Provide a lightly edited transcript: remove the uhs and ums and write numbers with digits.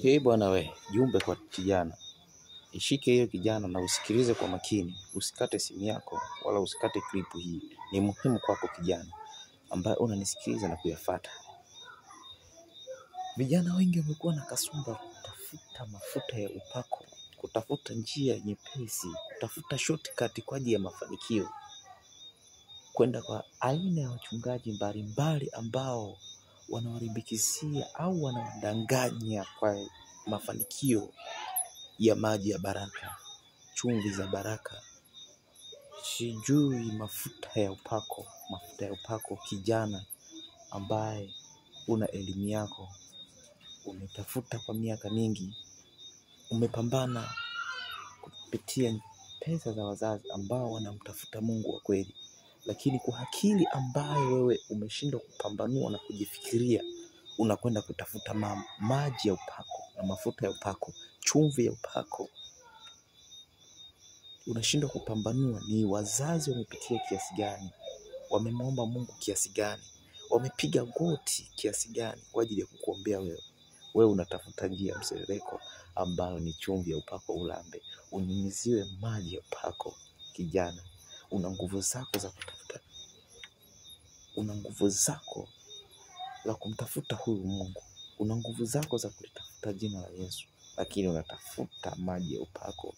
Hei bwana we, jumbe kwa kijana. Ishike hiyo kijana na usikilize kwa makini. Usikate simu yako wala usikate klipu hii. Ni muhimu kwako kijana ambaye unanisikiliza na kuyafata. Vijana wengi wamekuwa na kasumba kutafuta mafuta ya upako, kutafuta njia nyepesi, kutafuta shortcut kwa ajili ya mafanikio, kwenda kwa aina ya wachungaji mbalimbali ambao wanawarimbikizia au wanawadanganya kwa mafanikio ya maji ya baraka, chumvi za baraka, sijui mafuta ya upako, mafuta ya upako. Kijana ambaye una elimu yako, umetafuta kwa miaka mingi, umepambana kupitia pesa za wazazi ambao wanamtafuta Mungu wa kweli, lakini kwa akili ambayo wewe umeshindwa kupambanua na kujifikiria, unakwenda kutafuta maji ya upako na mafuta ya upako, chumvi ya upako. Unashindwa kupambanua ni wazazi wamepitia kiasi gani, wamemwomba Mungu kiasi gani, wamepiga goti kiasi gani kwa ajili ya kukuombea wewe. Wewe unatafuta njia ya mserereko ambayo ni chumvi ya upako, ulambe, unyunyiziwe maji ya upako. Kijana, una nguvu zako za kutafuta, una nguvu zako za kumtafuta huyu Mungu, una nguvu zako za kulitafuta jina la Yesu, lakini unatafuta maji ya upako.